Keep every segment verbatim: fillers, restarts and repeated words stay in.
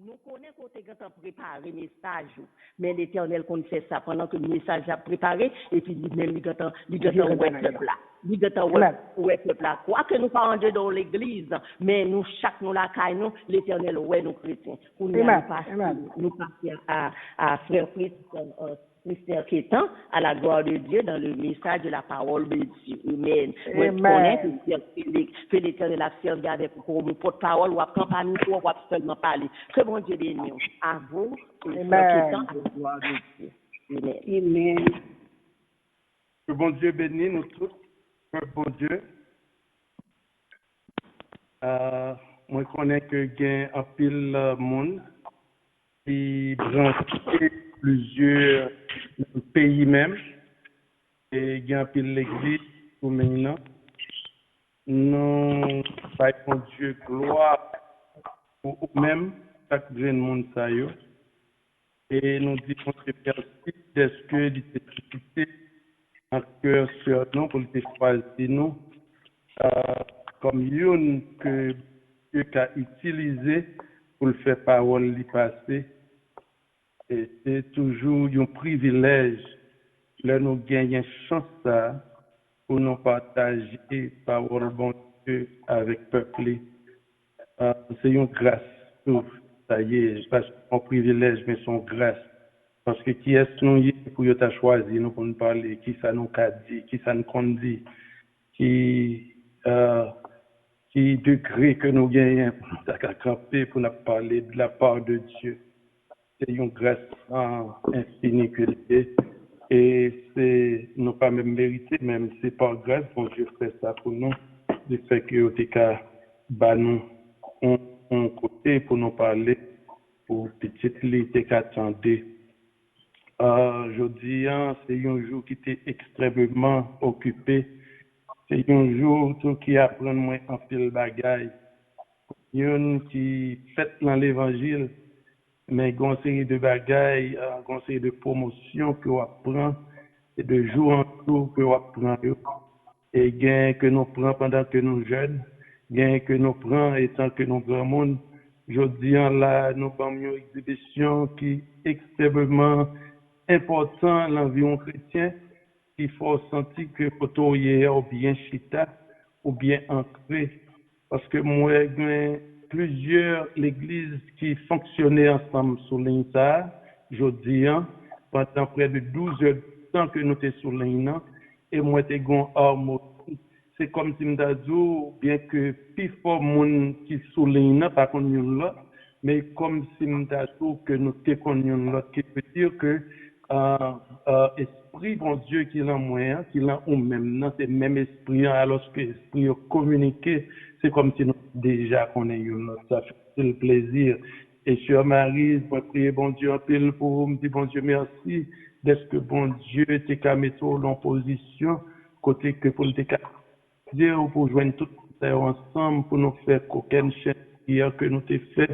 Nou konnen ke w te gentan prepare mesaj ou, men Letènèl konn fè sa pandan ke mesaj la ap prepare, epi li menm li gentan, li gentan wè pèp la. Li gentan wè, wè pèp la. Kwake nou pa andedan legliz, men nou chak nou lakay nou, Letènèl wè nou kretyen. Kounye a nou pase, nou pase a, a frè Christian, euh, Christian Quétan, à la gloire de Dieu, dans le message de la parole de Dieu. Amen. Mwen konnen ke Sè Felix, ke Letènèl ap sèvi avèk ou kòm pòtpawòl, w ap pran pa mikwo, w ap sèlman pale. Ke Bondye beni w. A vous, Sè Quétan, à la gloire de Dieu. Amen. Ke Bondye beni nou tout, pèp Bondye. Ah, mwen konnen ke gen anpil, ah, moun ki branche plizyè peyi menm, e gen anpil legliz sou liy nan. Nou bay Bondye glwa pou ou menm, chak grenn moun sa yo. E nou di Bondye mèsi dèske li te vizite nan kè sè nou pou li te chwazi nou, ah, kòm youn ke Bondye ka itilize pou l fè pawòl li pase. E se toujou yon privilèj lè nou genyen chans sa a pou nou pataje pawòl Bondye avèk pèp li. Ah, se yon gras tou, sa ye, pa se yon privilèj, men se yon gras. Paske kiyès nou ye pou yo ta chwazi nou pou n pale, kisa nou ka di, kisa n konn di, ki, ah, ki degre ke nou genyen pou nou ta ka kanpe, pou n ap pale de la part de Dieu. Se yon gras, ah, enfini ke li ye. E se, nou pa menm merite, men se pa gras Bondye fè sa pou nou, di fè ke yo te ka ba nou yon, yon kote pou nou pale, pou pitit li te ka tande. Ah, jodi a, se yon jou ki te ekstrèmeman okipe. Se yon jou tou ki aprann mwen anpil bagay. Youn ki fèt nan levanjil, men gen yon seri de bagay, ah, gen yon seri de pwomosyon ke w ap pran, e de jou an jou ke w ap pran yo. E gen ke nou pran pandan ke nou jèn, gen ke nou pran etan ke nou granmoun. Jodi a la, nou ban m yon egzibisyon ki ekstrèmeman enpòtan nan vi yon kretyen, ki fè w santi ke kote w ye a, w byen chita, w byen ankre. Paske m wè gen plizyè legliz ki fonksyone ansanm sou liy sa a, jodi a, pandan prè de douz è de tan ke nou te sou liy nan, e m wè te gen yon amoni. Se kòmsi m ta di w, byenke pifò moun ki sou liy nan pa konn youn lòt, men kòmsi m ta di w ke nou te konn youn lòt, ki vle di ke, ah, ah, Espri Bondye ki lan mwen an, ki lan ou menm nan, se menm Espri an, alòske Espri yo kominike, se kòmsi nou deja konnen youn lòt. Sa fè anpil plezi. E sè Marie, mwen priye Bondye anpil pou ou, m di Bondye mèsi dèske Bondye te ka mete w nan pozisyon kote ke pou l te ka di w pou jwenn tout sa yo ansanm pou nou fè kokennchenn priyè ke nou te fè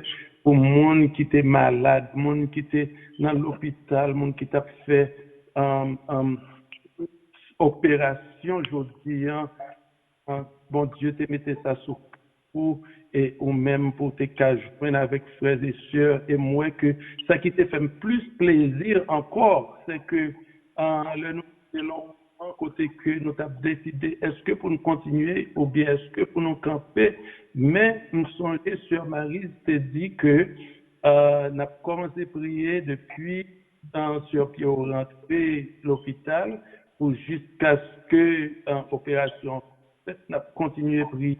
pou moun ki te malad, moun ki te nan lopital, moun ki t ap fè, um, um, operasyon jodi a. Bondye te mete sa sou ou e ou menm pou w te ka jwenn avèk frè e sè. E m wè ke sa ki te fè m plis plezi ankò, se ke, ah, lè nou te nan yon moman kote ke nou t ap deside èske pou n kontinye oubyen èske pou nou kanpe. Men m sonje sè Marie te di ke, ah, n ap kòmanse priye depi, ah, sè Pierrot rantre lopital pou jiskaske, ah, operasyon an fèt, n ap kontinye priye.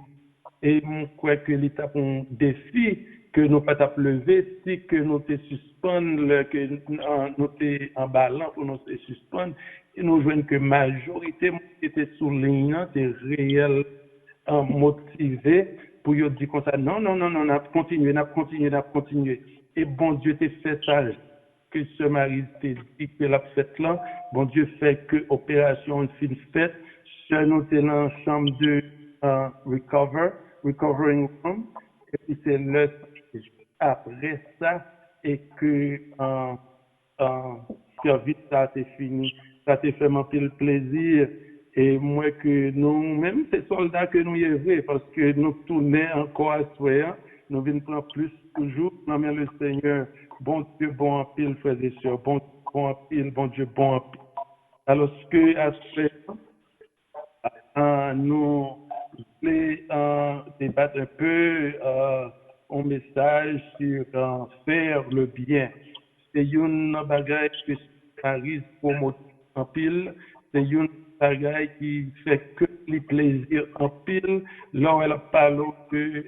E m kwè ke li t ap yon defi ke nou pa t ap leve si ke nou te sispann, lè ke, ah, nou te anba lanp pou nou te sispann. E nou jwenn ke majorite moun ki te sou liy nan te reyèl, ah, motive pou yo di konsa, non, non, non, non, n ap kontinye, n ap kontinye, n ap kontinye. E Bondye te fè sa ke sè Marie te di ke l ap fèt lan, Bondye fè ke operasyon an fin fèt. Sè nou te nan chanm de, ah, recover, recovering room, epi se lè sa, apre sa, e ke, ah, ah, sèvis sa te fini. Sa te fè m anpil plezi. E m wè ke nou menm, se sòlda ke nou ye vre, paske nou tounen ankò aswè a, nou vin pran plis toujou nan men le Senyè. Bondye bon anpil, frè e sè. Bondye bon anpil, Bondye bon anpil. Alòske aswè, nou vle debat un peu yon mesaj sur faire le bien. Se youn nan bagay ke Senaris pwomoti anpil. Se youn bagay ki fè kè li plezi anpil. Lè w wè l ap pale w de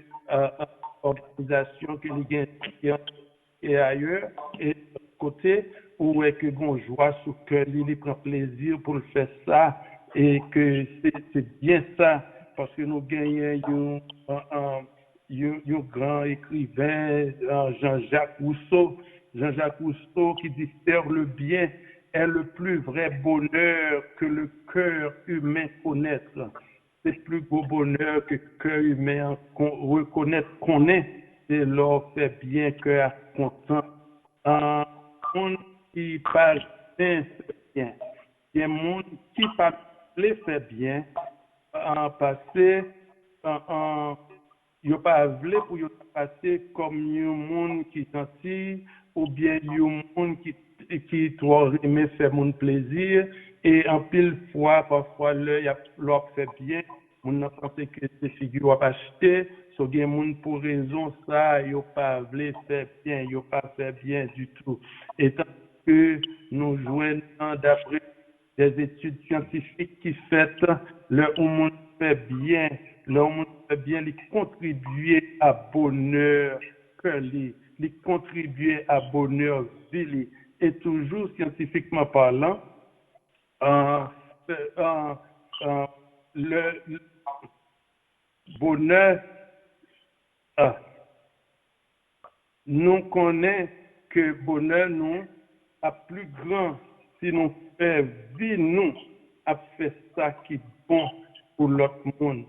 òganizasyon ke li gen e ayè, e kote ou wè ke gon jwa sou kè li, li pran plezi pou l fè sa, e ke se se byen sa, paske nou genyen yon yon, yon gran ekriven, Jean-Jacques Rousseau. Jean-Jacques Rousseau ki di: faire le bien est le plus vrai bonheur que le cœur humain connaisse. Se pli gwo bonè ke kè imen an rekonèt, konnen, se lè w fè byen, kè a kontan. Moun ki pa renmen fè byen, gen moun ki pa vle fè byen, pase yo pa vle pou yo ta pase kòm yon moun ki janti oubyen yon moun ki ki twò renmen fè moun plezi. E anpil fwa, pafwa, lè y ap lè w ap fè byen, moun nan panse ke se figi w ap achte. So gen moun pou rezon sa a yo pa vle fè byen, yo pa fè byen ditou. Etan ke nou jwenn nan dapre des études scientifiques ki fèt, lè yon moun fè byen, lè yon moun fè byen, li kontribye a bonè kè li, li kontribye a bonè vi li. E toujou syantifikman palan, le bonè nou konnen ke bonè nou ap pli gran si nou fè vi nou ap fè sa ki bon pou lòt moun.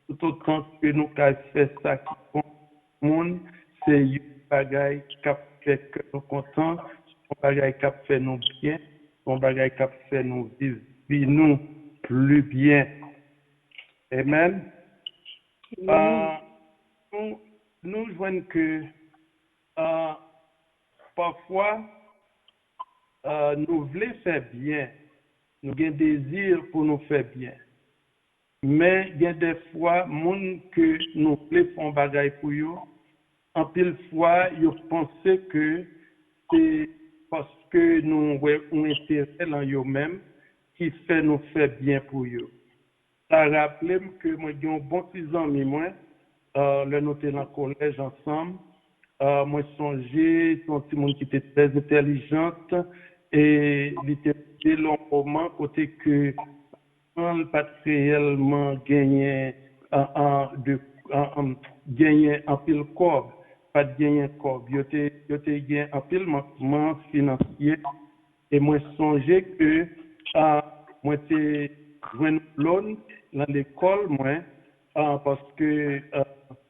Toutotan ke nou ka fè sa ki bon pou moun, se yon bagay k ap fè kè nou kontan, se yon bagay k ap fè nou byen, se yon bagay k ap fè nou viv vi nou pli byen. Amen. Nou jwenn ke pafwa nou vle fè byen, nou gen dezi pou nou fè byen. Men gen de fwa moun ke nou vle fè yon bagay pou yo, anpil fwa yo panse ke se paske nou wè yon enterè nan yo menm ki fè nou fè byen pou yo. Sa raple m ke mwen gen yon bon ti zanmi mwen, lè nou te nan kolèj ansanm, mwen sonje se yon timoun ki te trè entèlijant, e li te rive lè yon moman kote ke li pa t reyèlman genyen de genyen anpil kòb, pa t genyen kòb. Yo te yo te gen anpil mankman finansye. E mwen sonje ke mwen te jwenn lòn nan lekòl mwen, paske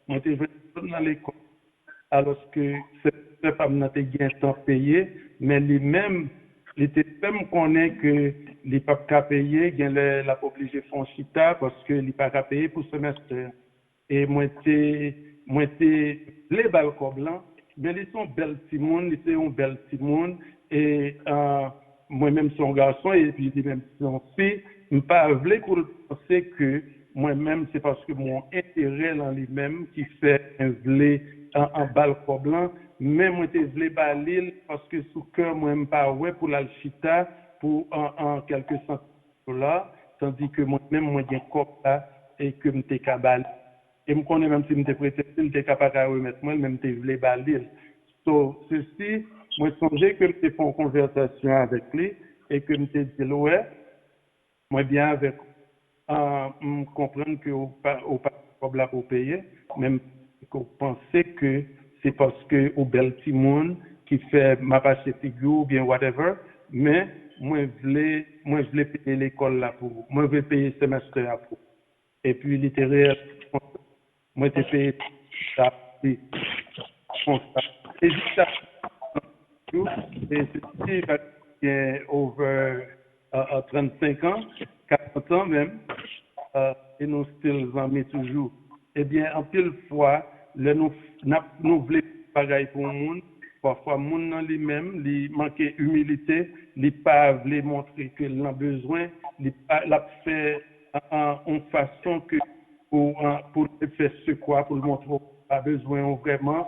mwen te jwenn lòn nan lekòl, alòske semèstè pa m nan te gentan peye, men li menm, li te fè m konnen ke li p ap ka peye, gen lè l ap oblije fè yon chita paske li pa ka peye pou semèstè a. E mwen te mwen te vle ba l kòb lan, men li se yon bèl timoun, li se yon bèl timoun, e mwen menm se yon gason epi li menm se yon fi, m pa vle pou l panse ke mwen menm se paske m gen yon enterè nan li menm ki fè mwen vle ba l kòb lan, men mwen te vle ba li l paske sou kè mwen m pa wè pou l al chita pou kèlke sant dola, tandike mwen menm mwen gen kòb la e ke m te ka ba li. E m konnen menm si m te prete l, li te ka pa ka remèt mwen l, men m te vle ba li l. So, sesi, mwen sonje ke m te fè yon konvèsasyon avèk li e ke m te di l, wè, mwen byen avèk ou. M konprann ke ou pa ou pa gen kòb la pou w peye, men m ke w panse ke se paske ou bèl timoun ki fè m ap achte figi w oubyen whatever, men mwen vle mwen vle peye lekòl la pou ou. Mwen vle peye semèstè a pou ou. Epi li te reyèl konsa. Mwen te peye sa li konsa. E jiska jou, e se ti pa gen over trannsenk an, karant an menm, e nou still zanmi toujou. Ebyen, anpil fwa, lè nou n ap nou vle bagay pou yon moun, pafwa moun nan li menm, li manke imilite, li pa vle montre ke l nan bezwen, li pa, l ap fè an, an, yon fason ke pou, an, pou l fè sekwa, pou l montre w pa bezwen w vrèman,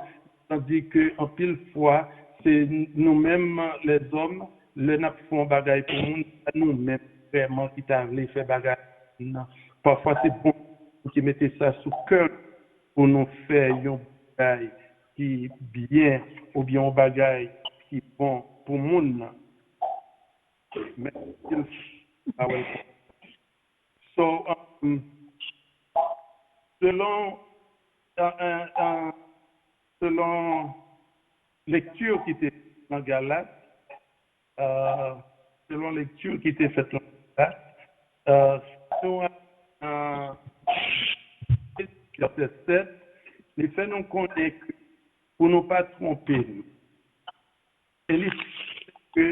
tandi ke anpil fwa, se nou menm lèzòm, lè n ap fè yon bagay pou moun, se pa nou menm vrèman ki ta vle fè bagay nan. Pafwa, se Bondye ki mete sa sou kè pou nou fè yon bagay ki byen oubyen yon bagay ki bon pou moun nan. Men, anpil fwa, pa wè l konsa. So, um, selon, uh, uh, uh, selon lekti ki te nan Galat, uh, selon lekti ki te fèt nan Galat, uh, si nou al nan vèsè sèt, li fè nou konnen ke pou nou pa twonpe nou. E li fè ke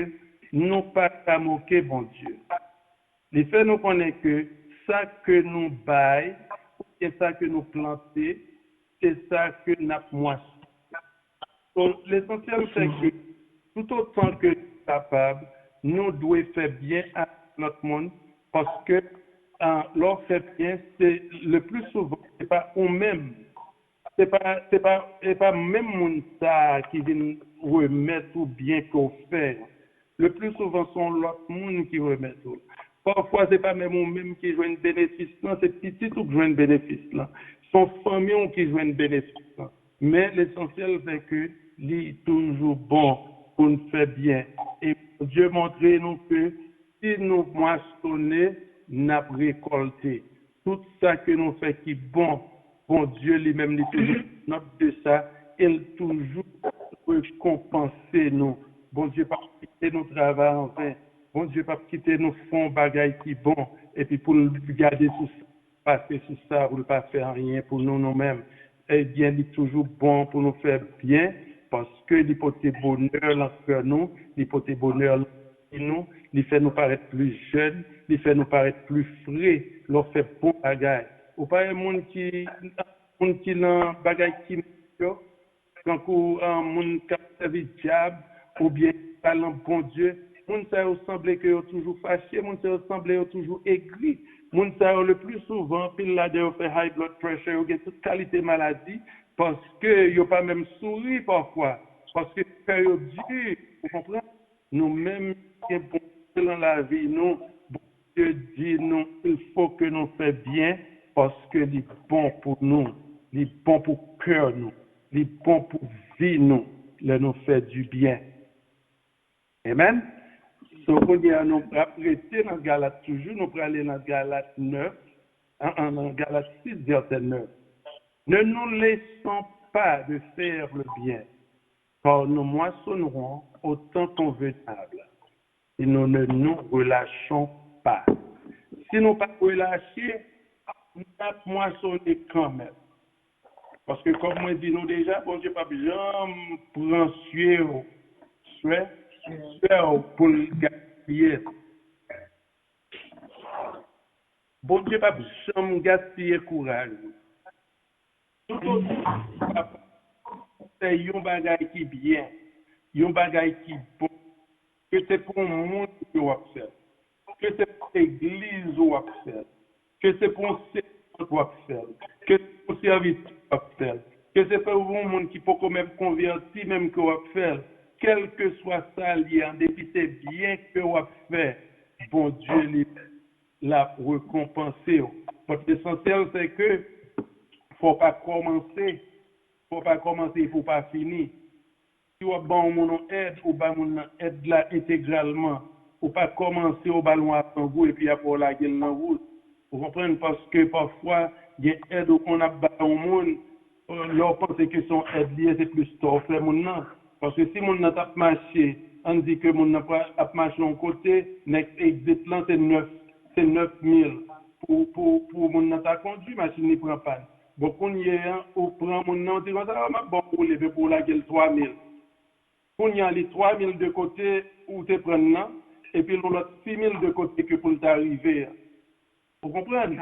nou pa ka moke Bondye. Li fè nou konnen ke sa ke nou bay, oubyen sa ke nou plante, se sa ke n ap mwasonnen. So, lesansyèl se ke toutotan ke nou kapab, nou dwe fè byen ak lòt moun, paske, ah, lè w fè byen, se le pli souvan, se pa ou menm, se pa, se pa, se pa menm moun sa a ki vin remèt ou byen ke w fè. Le pli souvan, se yon lòt moun ki remèt ou l. Pafwa, se pa menm ou menm ki jwenn benefis lan, se pitit ou k jwenn benefis lan. Se yon fanmi w ki jwenn benefis lan. Men lesansyèl se ke li toujou bon pou n fè byen. E Bondye montre nou ke si nou mwasonnen, n ap rekòlte. Tout sa ke nou fè ki bon, Bondye li menm li toujou pran nòt de sa e l toujou rekonpanse nou. Bondye p ap kite nou travay anven. Bondye p ap kite nou fè yon bagay ki bon epi pou l gade sou sa, pase sou sa pou l pa fè anyen pou nou, nou menm. Ebyen, li toujou bon pou nou fè byen, paske li pote bonè nan kè nou, li pote bonè nan vi nou, li fè nou parèt pli jèn, li fè nou parèt pli fre lè w fè bon bagay. Ou pa wè moun ki, moun ki nan bagay ki mal yo, tankou, ah, moun k ap sèvi dyab oubyen pa nan Bondye, moun sa yo sanble ke yo toujou fache, moun sa yo sanble yo toujou egri. Moun sa yo, le pli souvan, anpil ladan yo fè high blood pressure, yo gen tout kalite maladi, paske yo pa menm souri pafwa, paske kè yo di, ou konprann? Nou menm ki gen Bondye nan lavi nou, Bondye di nou, il fo ke nou fè byen, paske li bon pou nou, li bon pou kè nou, li bon pou vi nou, lè nou fè di byen. Amen. So, kounye a, nou ap rete nan Galat toujou, nou prale nan Galat nèf, an, an, nan Galat sis, vèsè nèf. Ne nous laissons pas de faire le bien, car nous moissonnerons au temps convenable, si nous ne nous relâchons pas. Si nou pa relache, n ap mwasonnen kanmenm. Paske, kòm mwen di nou deja, Bondye p ap janm pran sye w, swe, swe w pou l gaspiye. Bondye p ap janm gaspiye kouraj ou. Toutotan w kapab fè yon bagay ki byen, yon bagay ki bon, ke se pou yon moun ke w ap fè l, ke se pou legliz ou w ap fè l, ke se pou yon sèvant w ap fè l, ke se pou yon sèvitè w ap fè l, ke se pou yon moun ki poko menm konvèti menm ke w ap fè l, kèlkeswa sa l ye a, depi se byen ke w ap fè, Bondye li l ap rekonpanse w. But lesansyèl se ke fò w pa kòmanse, fò w pa kòmanse epi w pa fini. Si w ap ban yon moun yon èd, ou ba moun nan èd la entegralman. Ou pa kòmanse, ou ba l yon avan gou epi apre w lage l nan wout. Ou konprann? Paske pafwa, gen èd ou konn ap ba yon moun, lè w panse ke se yon èd li ye, se plis tò w fè moun nan. Paske si moun nan t ap mache, ann di ke moun nan pral ap mache yon kote, next exit lan se nèf, se nèf mil pou, pou, pou moun nan ta kondwi, machin li pran pàn. Bon, kounye a, ou pran moun nan, ou di konsa, "Ah, m ap ba w woule, men pou w lage l twa mil." Kounye a, li twa mil de kote ou te pran nan, epi l yon lòt sis mil de kote ke pou l ta rive a. Ou konprann?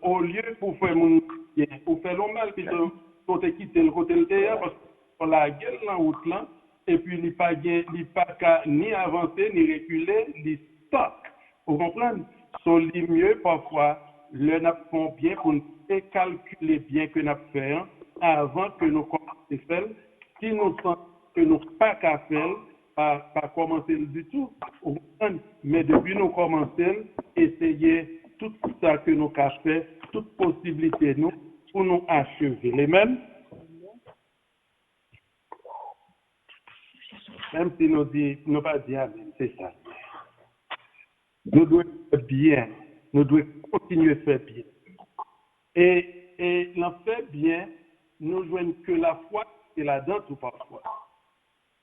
Olye pou fè moun byen, ou fè l yon mal, pito ou te kite l kote l te ye a, paske yo lage l nan wout lan, epi li pa gen, li pa ka ni avanse, ni rekile, li stuck. Ou konprann? So, li mye pafwa, lè n ap fè yon byen, pou n rekalkile byen ke n ap fè an, avan ke nou kòmanse fè l, si nou santi ke nou pa ka fè l, pa, pa kòmanse l ditou, ou konprann? Men depi nou kòmanse l, eseye tout sa ke nou ka fè, tout posiblite nou, pou nou acheve l. Amen? Menm si nou di, nou pa di amen, se sa. Nou dwe fè byen, nou dwe kontinye fè byen. E, e nan fè byen, nou jwenn ke lafwa se ladan tou pafwa.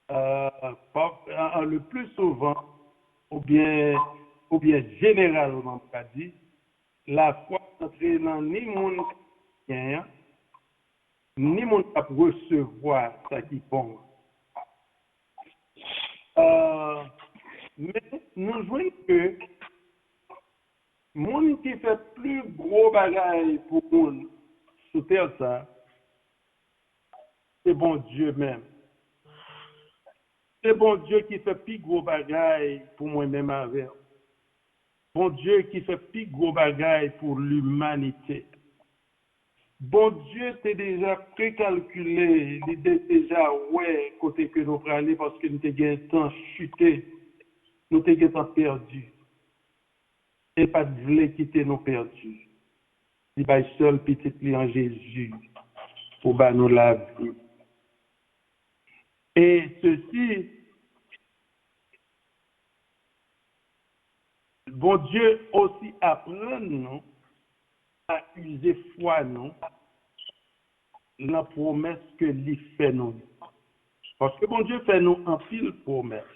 Euh, pa, euh, le plus souvent, oubyen, oubyen jeneralman, m ka di, lafwa antre nan ni moun k ap gen an, ni moun k ap resevwa sa ki bon an. Euh, men nou jwenn ke moun ki fè pli gwo bagay pou moun sou tè sa, se Bondye menm. Se Bondye ki fè pi gwo bagay pou mwen menm avè w. Bondye ki fè pi gwo bagay pou limanite. Bondye te deja prekalkile, li te deja wè kote ke nou prale, paske nou te gentan chite, nou te gentan pèdi. E pa t vle kite nou pèdi. Li bay sèl pitit li an Jezi pou ba nou lavi. E sesi, Bondye osi aprann nou a ize fwa nou nan pwomès ke li fè nou yo. Paske Bondye fè nou anpil pwomès.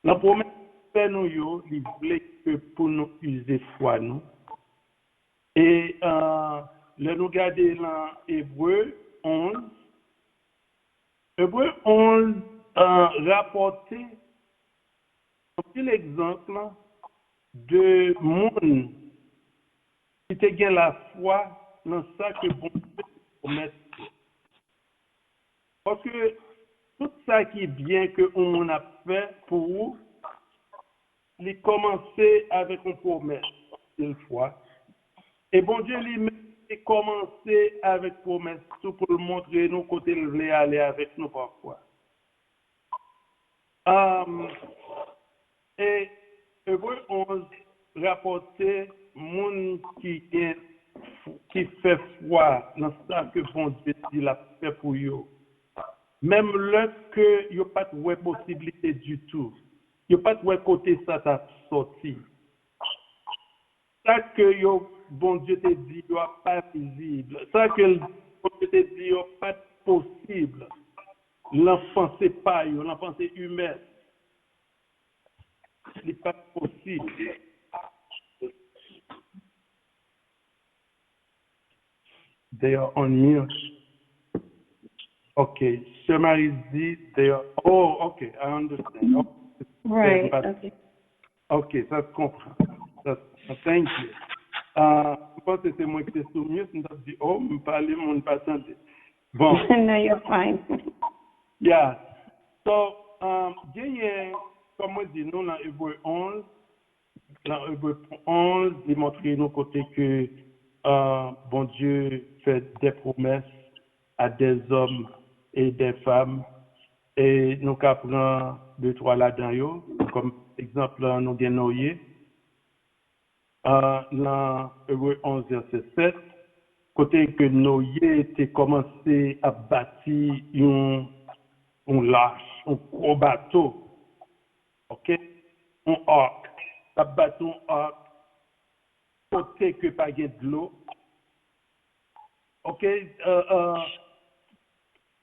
Nan pwomès li fè nou yo, li vle ke pou nou ize fwa nou. E, euh, lè nou gade nan Ebre onz, Ebre onz, euh, rapòte anpil egzanp de moun ki te gen lafwa nan sa ke Bondye pwomèt yo. Paske tout sa ki byen ke yon moun ap fè pou ou, li kòmanse avèk yon pwomès, anpil fwa. E Bondye li menm, li kòmanse avèk pwomès tou pou l montre nou kote l vle ale avèk nou pafwa. Am, e Ebre onz rapòte moun ki gen, ki fè fwa nan sa ke Bondye di l ap fè pou yo. Menm lè ke yo pa t wè posiblite ditou, yo pa t wè kote sa t ap sòti. Sa ke yo, Bondye te di yo a pa vizib. Sa ke l, Bondye te di yo pa t posib. Lan panse pa yo, lan panse imèn. Li pa t posib. They are on mute. Ok. Sè Marie di, they are, oh, ok, I understand. Ok. Right, ok. Ok, sa se konpran. Sa, thank you. Ah, m panse se mwen ki te sou mute, m t ap di, oh, m pale, moun pa tande. Bon. No, you're fine. Yeah. So, um, genyen, kòm mwen di nou nan Ebre onz, nan Ebre onz, li montre nou kote ke, euh, Bondye fè des promesses à des hommes et des femmes. E nou ka pran de twa ladan yo. Kòm egzanp, nou gen Noye. Euh, nan Ebre onz, vèsè sèt, kote ke Noye te kòmanse ap bati yon, yon lach, yon gwo bato. Ok? Yon ark. L ap bati yon ark kote ke pa gen dlo. Ok? Euh, euh,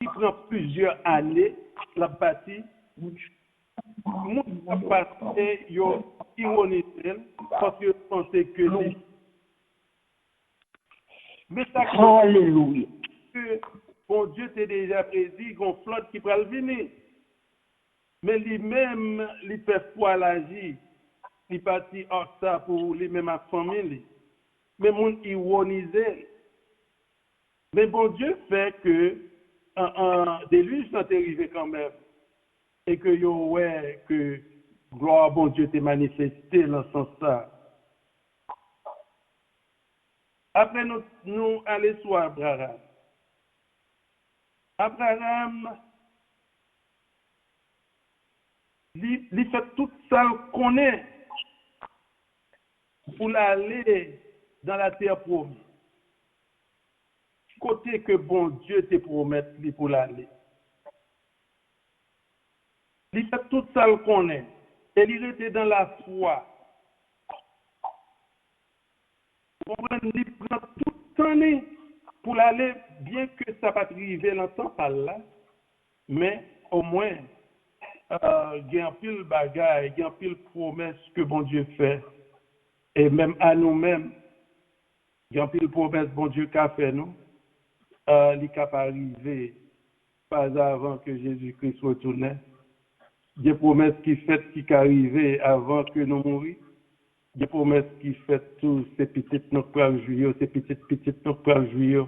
ki pran plizyè ane l ap bati. Moun k ap pase yo ironize l paske yo panse ke li. Men sa k Alelouya. Ke Bondye te deja predi gon flòt ki pral vini. Men li menm, li fè fwa l aji. Li bati ark sa pou li menm ak fanmi li. Men moun ironize l. Men Bondye fè ke an, an, delij lan te rive kanmenm, e ke yo wè ke glwa Bondye te manifeste nan sans sa. Apre nou, nou ale sou Abraram. Abraram, li, li fè tout sa l konnen pou l ale dans la terre promise. Kote ke Bondye te pwomèt li pou l ale. Li fè tout sa l konnen e li rete dans la foi. Ou konprann, li pran tout tan li pou l ale, byen ke sa pa t rive nan tan pa l la, men omwen, euh, gen anpil bagay, gen anpil pwomès ke Bondye fè. E menm a nou menm, gen anpil pwomès Bondye ka fè nou, euh, li ka pa rive, pas avan ke Jezi Kris retounen. Gen pwomès ki fèt ki ka rive avan ke nou mouri. Gen pwomès ki fèt tou, se pitit nou k pral jwi yo, se pitit pitit nou k pral jwi yo.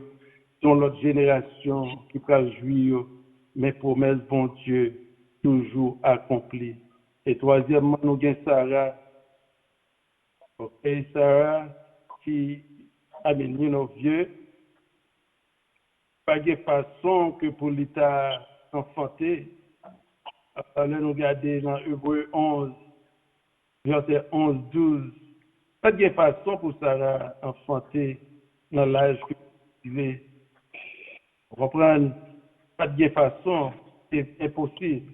Se yon lòt jenerasyon ki pral jwi yo. Men pwomès Bondye toujou akonpli. E twazyèmman, nou gen Sara. Ok, Sara ki, I mean, you know, vye. Pa gen fason ke pou li ta anfante. Lè nou gade nan Ebre onz, vèsè onz, douz, pa t gen fason pou Sara anfante nan laj ke li rive. Ou konprann? Pa t gen fason, se enposib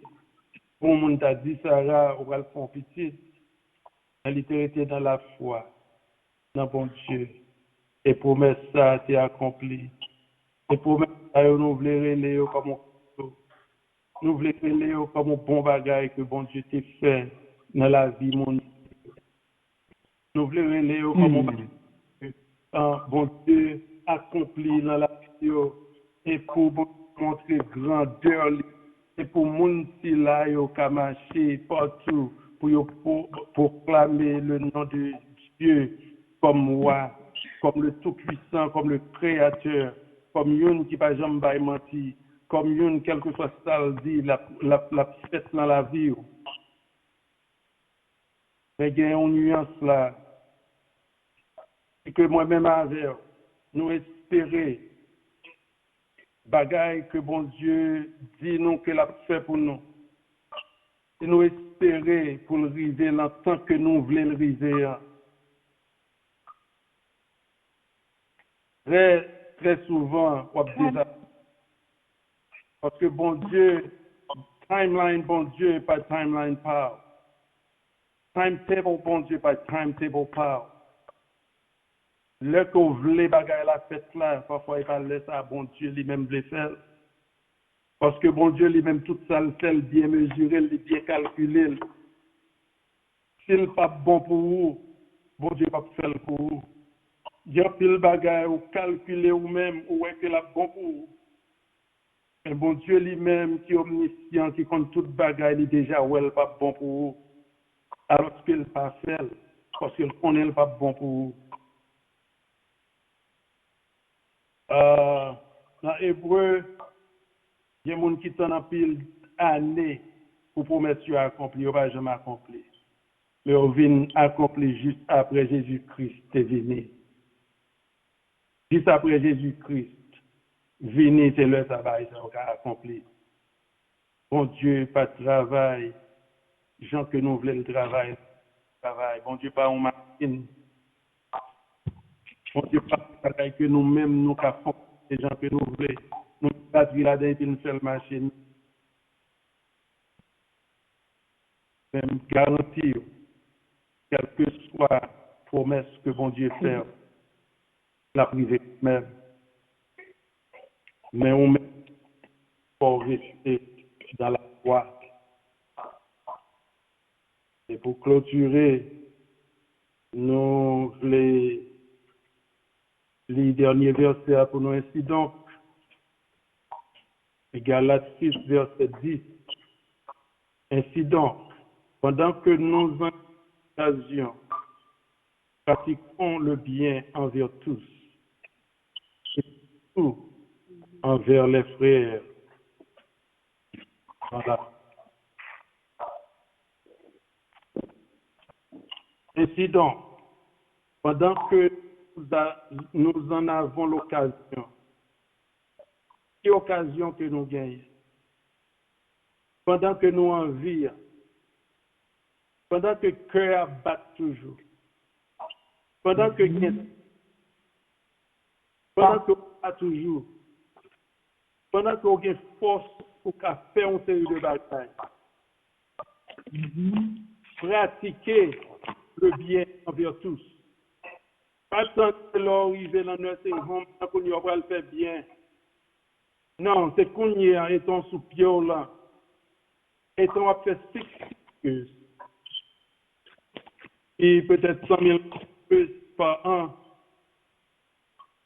pou yon moun ta di Sara ou pral fè yon pitit, men li te rete nan lafwa nan Bondye. E pwomès sa a te akonpli. E pwomès sa yo, nou vle rele yo kòm yon kado. Nou vle rele yo kòm yon bon bagay ke Bondye te fè nan lavi moun. Nou vle rele yo kòm yon bagay ke, ah, Bondye akonpli nan lavi yo. E pou Bondye montre grandè li. E pou moun sila yo ka mache patou pou yo pro-, pwoklame le nom de Dieu kòm wa, kòm le Tout-Puissant, kòm le Créateur, kòm youn ki pa janm bay manti, kòm youn, kèlkeswa sa l di, l ap, l ap, l ap fèt nan lavi w. Men gen yon nyans la. Se ke mwen menm avè w, nou espere bagay ke Bondye di nou ke l ap fè pou nou. E nou espere pou l rive nan tan ke nou vle l rive an. Trè, trè souvan, w ap dezapwente. Paske Bondye, timeline Bondye pa timeline pa w. Timetable Bondye pa timetable pa w. Lè ke w vle bagay la fèt la, pafwa e pa lè sa a Bondye li menm vle fè l. Paske Bondye li menm, tout sa l fè, l byen mezire l, li byen kalkile l. Si l p ap bon pou ou, Bondye p ap fè l pou ou. Gen anpil bagay ou kalkile ou menm, ou wè ke l ap bon pou ou. Men Bondye li menm ki omnisyan, ki konn tout bagay, li deja wè l p ap bon pou ou. Alòske l pa fè l, paske l konnen l p ap bon pou ou. Ah, nan Ebre, gen moun ki tann anpil ane pou pwomès yo akonpli, yo pa janm akonpli. Men yo vin akonpli jis apre Jezi Kris te vini. Jis apre Jezi Kris vini, se lè sa bagay sa yo ka akonpli. Bondye pa travay jan ke nou vle l travay. Travay. Bondye pa yon machin. Bondye pa yon bagay ke nou menm nou ka fonksyone jan ke nou vle. Nou met batri ladan epi n fè l mache. Men m garanti w, kèlkeswa pwomès ke Bondye fè w, l ap rive kanmenm. Men ou menm, fò w rete dans la foi. E pou klotire, nou vle li dènye vèsè a pou nou. Ensidonk, Galat sis, vèsè dis. Ensidonk, pandan ke nous en occasion, pratiquons le bien envers tous, et surtout envers les frères Voilà. Ainsi donc, pendant que nous, a- nous en avons l'occasion, ki okazyon ke nou genyen? Pandan ke nou an vi a, pandan ke kè a bat toujou, pandan ke gen, pandan ke w la toujou, pandan ke w gen fòs pou w ka fè yon seri de bagay, pratike le bien envers tous. Pa tann se lè w rive nan nursing home, tankou w pral fè byen. Non, se kounye a, etan w sou pye w la, etan w ap fè six figures, ki petèt san mil pa an,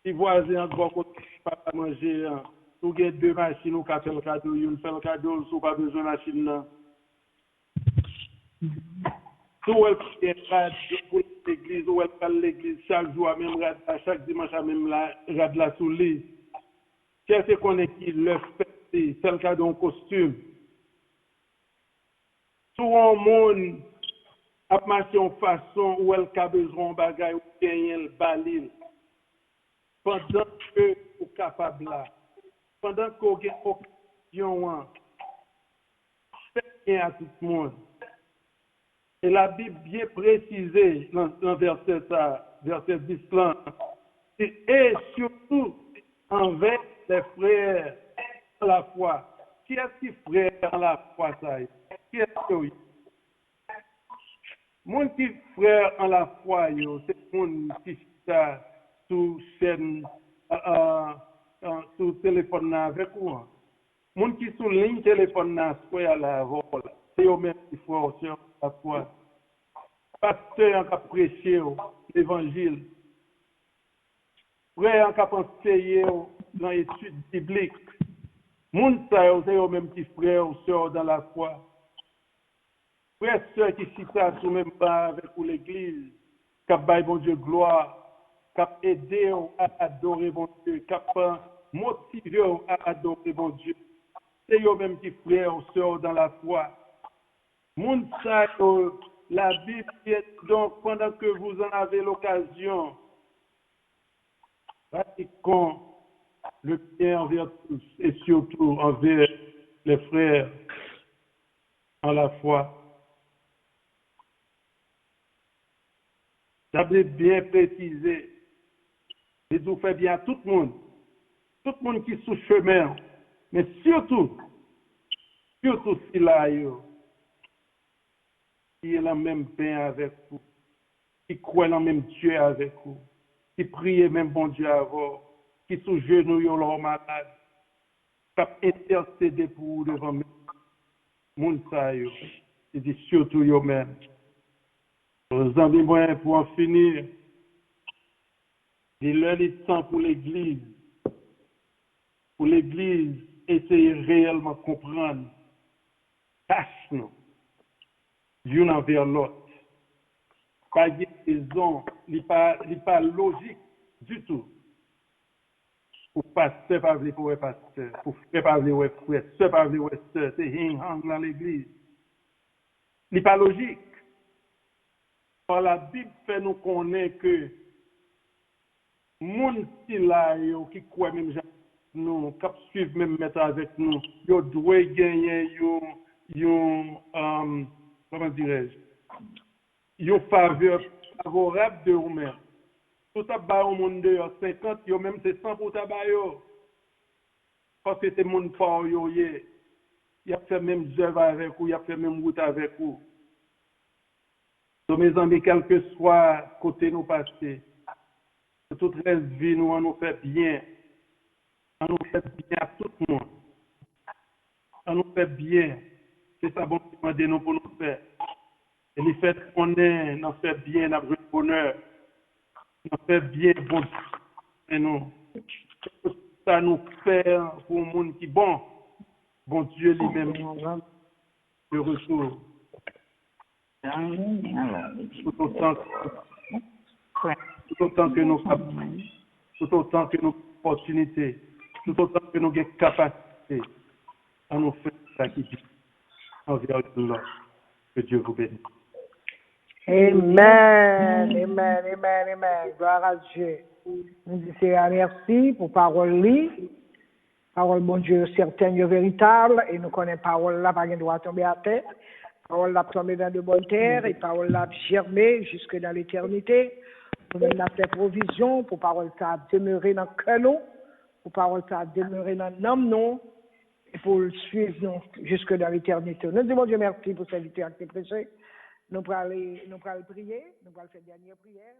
si vwazen an bò kote pa ka manje an, si w gen de machin, ou ka fè l kado, youn fè l kado l, si w pa bezwen machin nan. Si w wè l gen rad pou l al legliz, ou wè l pral legliz chak jou a menm rad la, chak dimanch a menm la, rad la sou li. Chèche konnen ki lè fèt li, fè l kado yon kostim. Si w wè yon moun ap mache yon fason, ou wè l ka bezwen yon bagay, ou genyen l, ba li l. Pandan ke ou kapab la, pandan ke w gen okazyon an, fè byen a tout moun. E Labib byen presize nan, nan vèsè sa, vèsè dis lan, se, et surtout envers les frères dans la foi. Kiyès ki frè an lafwa sa yo? Kiyès yo ye? Moun ki frè an lafwa yo, se moun ki chita sou chèn, a, a, a, sou telefòn nan avèk ou an. Moun ki sou liy telefòn nan aswè a la avè w la, se yo menm ki frè w, sè w an lafwa. Pastè an k ap preche w levanjil. Frè an k ap anseye w nan etid biblik. Moun sa yo, se yo menm ki frè w, sè w dan lafwa. Frè, sè ki chita sou menm ban avèk ou legliz, k ap bay Bondye glwa, k ap ede w a adore Bondye, k ap, eh, motive w a adore Bondye. Se yo menm ki frè w, sè w dan lafwa. Moun sa yo, Labib di, donc, pendant que vous en avez l'occasion, pratiquons le bien envers tous et surtout envers les frères en la foi. Labib byen presize, li di w fè byen a tout moun, tout moun ki sou chemen w, men sitou, sitou sila yo ki ye nan menm ben avèk ou, ki kwè nan menm Dye avèk ou, ki priye menm Bondye avè w, ki sou jenou yo lè w malad, k ap entèsede pou ou devan men moun sa yo, li di sitou yo menm. Zanmi mwen, pou an fini, li lè li tan pou legliz, pou legliz eseye reyèlman konprann tach nou, youn anvè lòt. Pa gen rezon, li pa, li pa lojik ditou pou pastè pa vle wè pastè, pou frè pa vle wè frè, sè pa vle wè sè, se hing hang nan legliz. Li pa lojik. Or, Labib fè nou konnen ke moun sila yo ki kwè menm jan nou, k ap suiv menm mèt avèk nou, yo dwe genyen yon, yon, um, kòman dirèj, yon favè favorab de ou menm. Si w t ap ba yon moun deyò senkant, yo menm se san pou w ta ba yo. Paske se moun pa w yo ye. Y ap fè menm zèv avèk ou, y ap fè menm wout avèk ou. So, mezanmi, kèlkeswa kote nou pase, pou tout rès vi nou, ann nou fè byen. Ann nou fè byen a tout moun. Ann nou fè byen. Se sa Bondye mande nou pou nou fè. E li fè n konnen nan fè byen, n ap jwenn bonè. Nan fè byen, Bondye renmen nou. Sa nou fè pou yon moun ki bon, Bondye li menm de retour. Tout otan, tout otan ke nou kap, tout otan ke nou gen opòtinite, tout otan ke nou gen kapasite, ann nou fè sa ki di anvè lòt. Que Dieu vous bénisse. Amen, amen, amen, amen. Gloire à Dieu. Nou di Seyè a mèsi pou pawòl li. Pawòl Bondye yo sèten, yo veritab, e nou konnen pawòl la pa gen dwa tonbe atè. Pawòl la ap tonbe nan de bòn tè, e pawòl la ap jèmen jiske nan letènite. Nou menm n ap fè pwovizyon pou pawòl sa ap demere nan kè nou, pou pawòl sa ap demere nan nanm nou, e pou l swiv nou jiske nan letènite. Nou di Bondye mèsi pou sèvitè a ki te preche. Nou pral nou pral priye, nou pral fè dènye priyè.